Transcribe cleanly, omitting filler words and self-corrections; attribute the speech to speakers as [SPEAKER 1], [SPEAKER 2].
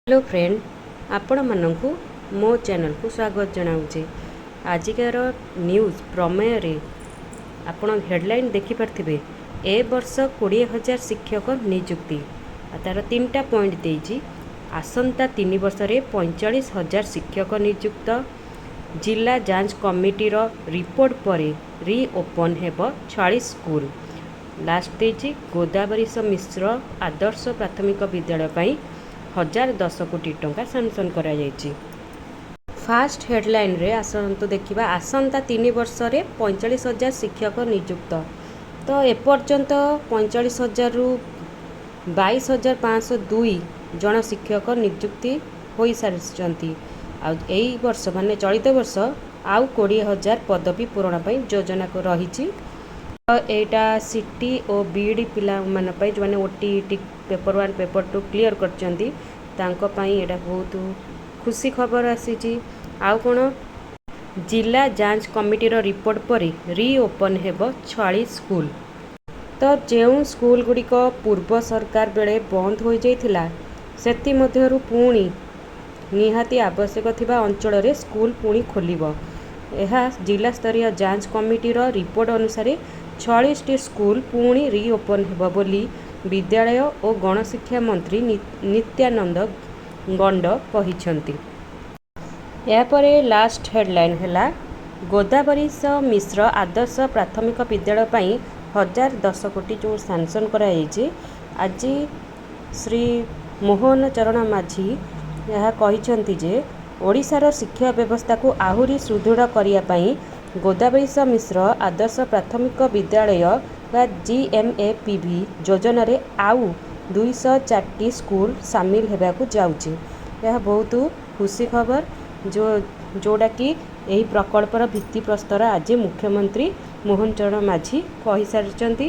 [SPEAKER 1] Hello friend, ଆପଣମାନଙ୍କୁ ମୋ ଚ୍ୟାନେଲକୁ ସ୍ୱାଗତ ଜଣାଉଛି। ଆଜିକାର ନ୍ୟୁଜ୍ ପ୍ରମେୟରେ ଆପଣ ହେଡ଼ଲାଇନ୍ ଦେଖିପାରିଥିବେ, ଏ ବର୍ଷ 20,000 ଶିକ୍ଷକ ନିଯୁକ୍ତି। ଆଉ ତା'ର ତିନିଟା ପଏଣ୍ଟ ଦେଇଛି। ଆସନ୍ତା 3 ବର୍ଷରେ 45,000 ଶିକ୍ଷକ ନିଯୁକ୍ତ। ଜିଲ୍ଲା ଯାଞ୍ଚ କମିଟିର ରିପୋର୍ଟ ପରେ ରିଓପନ୍ ହେବ 46 ସ୍କୁଲ। ଲାଷ୍ଟ ଦେଇଛି, ଗୋଦାବରୀଶ ମିଶ୍ର ଆଦର୍ଶ ପ୍ରାଥମିକ ବିଦ୍ୟାଳୟ ପାଇଁ 1010 କୋଟି ଟଙ୍କା ସାଂସନ୍ କରାଯାଇଛି। ଫାଷ୍ଟ ହେଡ଼ଲାଇନ୍ରେ ଆସନ୍ତୁ ଦେଖିବା, ଆସନ୍ତା 3 ବର୍ଷରେ 45,000 ଶିକ୍ଷକ ନିଯୁକ୍ତ। ତ ଏପର୍ଯ୍ୟନ୍ତ 45,000ରୁ 22,502 ଜଣ ଶିକ୍ଷକ ନିଯୁକ୍ତି ହୋଇସାରିଛନ୍ତି। ଆଉ ଏଇ ବର୍ଷ, ମାନେ ଚଳିତ ବର୍ଷ, ଆଉ 20,000 ପଦବୀ ପୂରଣ ପାଇଁ ଯୋଜନା ରହିଛି। ତ ଏଇଟା ସିଟି ଓ ବିଇଡ଼ି ପିଲାମାନଙ୍କ ପାଇଁ, ଯେଉଁମାନେ OTET paper 1, paper 2 clear କରିଛନ୍ତି, ତାଙ୍କ ପାଇଁ ଏଇଟା ବହୁତ ଖୁସି ଖବର ଆସିଛି। ଆଉ କ'ଣ? ଜିଲ୍ଲା ଯାଞ୍ଚ କମିଟିର ରିପୋର୍ଟ ପରେ ରିଓପନ୍ ହେବ 46 ସ୍କୁଲ। ତ ଯେଉଁ ସ୍କୁଲ ଗୁଡ଼ିକ ପୂର୍ବ ସରକାର ବେଳେ ବନ୍ଦ ହୋଇଯାଇଥିଲା, ସେଥିମଧ୍ୟରୁ ପୁଣି ନିହାତି ଆବଶ୍ୟକ ଥିବା ଅଞ୍ଚଳରେ ସ୍କୁଲ ପୁଣି ଖୋଲିବ। ଏହା ଜିଲ୍ଲାସ୍ତରୀୟ ଯାଞ୍ଚ କମିଟିର ରିପୋର୍ଟ ଅନୁସାରେ 46ଟି ସ୍କୁଲ ପୁଣି ରିଓପନ୍ ହେବ ବୋଲି ବିଦ୍ୟାଳୟ ଓ ଗଣଶିକ୍ଷା ମନ୍ତ୍ରୀ ନିତ୍ୟାନନ୍ଦ ଗଣ୍ଡ କହିଛନ୍ତି। ଏହାପରେ ଲାଷ୍ଟ ହେଡ଼ଲାଇନ୍ ହେଲା, ଗୋଦାବରୀଶ ମିଶ୍ର ଆଦର୍ଶ ପ୍ରାଥମିକ ବିଦ୍ୟାଳୟ ପାଇଁ 1010 କୋଟି ଯେଉଁ ସାଂସନ୍ କରାଯାଇଛି। ଆଜି ଶ୍ରୀ ମୋହନ ଚରଣ ମାଝୀ ଏହା କହିଛନ୍ତି ଯେ ଓଡ଼ିଶାର ଶିକ୍ଷା ବ୍ୟବସ୍ଥାକୁ ଆହୁରି ସୁଦୃଢ଼ କରିବା ପାଇଁ ଗୋଦାବରୀଶ ମିଶ୍ର ଆଦର୍ଶ ପ୍ରାଥମିକ ବିଦ୍ୟାଳୟ ବା ଜିଏମ୍ଏପିଭି ଯୋଜନାରେ ଆଉ 204ଟି ସ୍କୁଲ ସାମିଲ ହେବାକୁ ଯାଉଛି। ଏହା ବହୁତ ଖୁସି ଖବର, ଯେଉଁଟାକି ଏହି ପ୍ରକଳ୍ପର ଭିତ୍ତିପ୍ରସ୍ତର ଆଜି ମୁଖ୍ୟମନ୍ତ୍ରୀ ମୋହନ ଚରଣ ମାଝୀ କହିସାରିଛନ୍ତି।